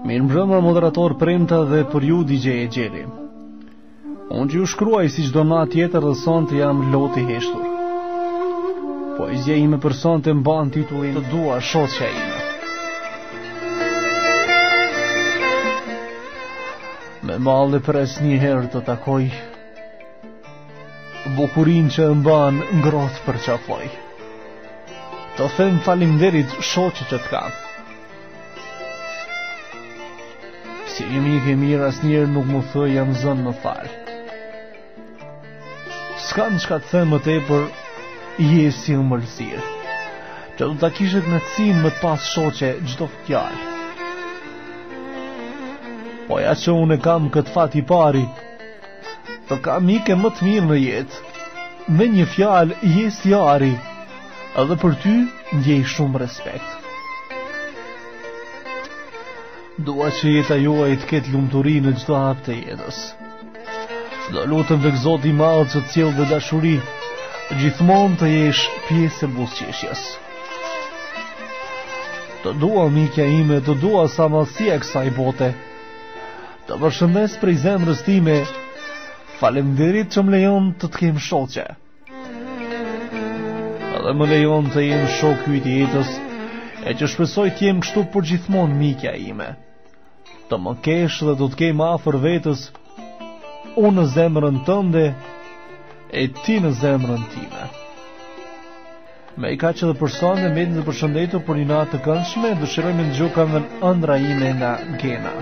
Mirëmbrëma moderator Premta dhe për ju DJ Egjeri. Unë që ju shkruaj si çdo natë tjetër dhe sonte jam lot i heshtur. Poezia ime për sonte mban titullin Të dua shoqja ime. Me mall e pres një herë të takoj Bukurinë që e mban ngrohtë përqafoj. Të them faleminderit shoqe që të kam. Si një mike e mirë asnjëherë nuk më the jam zënë më fal. S'kam çka të them më tepër, je si ëmbëlsirë. Që do ta kishe kënaqësinë me të pas shoqe çdo fjalë. Po ja që unë e kam këtë fat i pari, të kam mike më të mirë në jetë. Me një fjalë je si ari, Edhe për ty ndjej shumë respekt. Dua që jeta juaj të ketë lumturi në çdo hap të jetës. Do lutem tek Zoti i madh që të sjellë dhe dashuri, gjithmonë të jesh pjesë e buzëqeshjes. Të dua mikja ime, të dua sa madhësia e kësaj bote. Të përshëndes prej zemrës time. Faleminderit që më lejon të të kem shoqe. Dhe më lejon të jem shoku yt i jetës, e që shpresoj të jem kështu përgjithmonë mikja ime. Të më kesh dhe do të kem afër vetes, unë në zemrën tënde, e ti në zemrën time. Me kaq edhe për sonte, mbetni të përshëndetur për një natë të këndshme, dëshiroj me ndëgju këngën Ëndrra ime nga Gena.